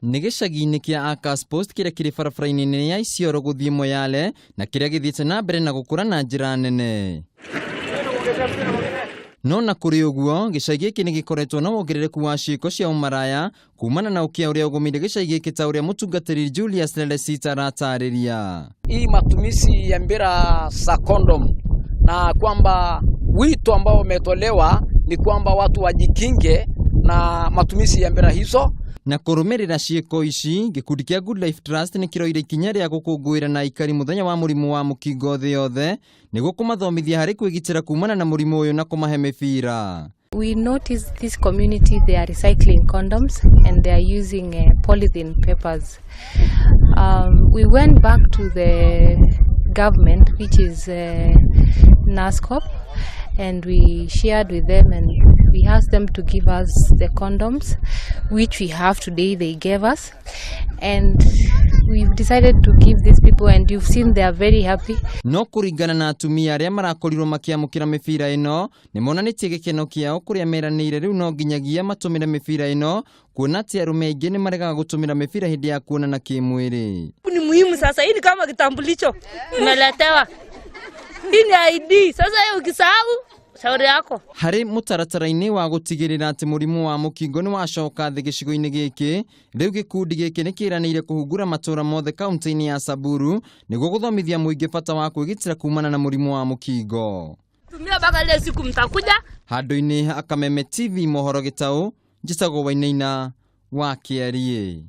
Nĩ gĩcagi-inĩ kĩa Akas Post kĩrĩa kĩrĩ barabara-inĩ nene ya Isiolo gũthiĩ Moyale na kĩrĩa gĩthiĩte na mbere na gũkũra na njĩra nene. No na kũrĩ ũguo, gĩcagi gĩkĩ nĩ gĩkoretwo na wongerereku wa ciĩko cia ũmaraya kumana na ũkĩa ũrĩa ũgũmĩire gĩcagi gĩkĩ ta ũrĩa mũtungatĩri Julius Lelesita aratarĩria. Hii matumizi ya mpira za condom na kwamba wito ambao umetolewa ni kwamba watu wajikinge na matumizi ya mpira hizo. Na kũrũmĩrĩra ciĩko ici, gĩkundi kĩa Good Life Trust nĩ kĩroire ikinya rĩa gũkũngũĩra na aikari mũthenya wa mũrimũ wa mũkingo thĩ yothe nĩguo kũmathomithia harĩ kwĩgitĩra kumana na mũrimũ ũyũ na kũmahe mĩbira. We noticed this community, they are recycling condoms and they are using polythene papers. We went back to the government, which is NASCOP, and we shared with them and we asked them to give us the condoms, which we have today. They gave us, and we've decided to give these people, and you've seen they are very happy. No kũringana na atumia arĩa marakorirwo makĩamũkĩra mĩbira ĩno, nĩ monanĩtie gĩkeno kĩao kũrĩa meranĩire rĩu no nginyagia matũmĩre mĩbira ĩno, kuona atĩ arũme aingĩ nĩ maregaga gũtũmĩra mĩbira hĩndĩ ya kuonana kĩmwĩrĩ. Ni muhimu sasa. Hii ni kama kitambulisho umeletewa. Hii ni ID. Sasa hiyo ukisahau, shauri yako. Harĩ mũtaratara-inĩ wa gũtigĩrĩra atĩ mũrimũ wa mũkingo nĩ wacoka thĩ gĩcigo-inĩ gĩkĩ, rĩu gĩkundi gĩkĩ nĩ kĩranĩire kũhungura matũũra mothe kaunti-inĩ ya Samburu nĩguo gũthomithia mũingĩ bata wa kwĩgitĩra kumana na mũrimũ wa mũkingo. Tumia mpaka ile siku mtakuja. Handũ-inĩ ha Kameme TV mohoro gĩtaũ, njĩtagwo Wainaina wa Kĩariĩ.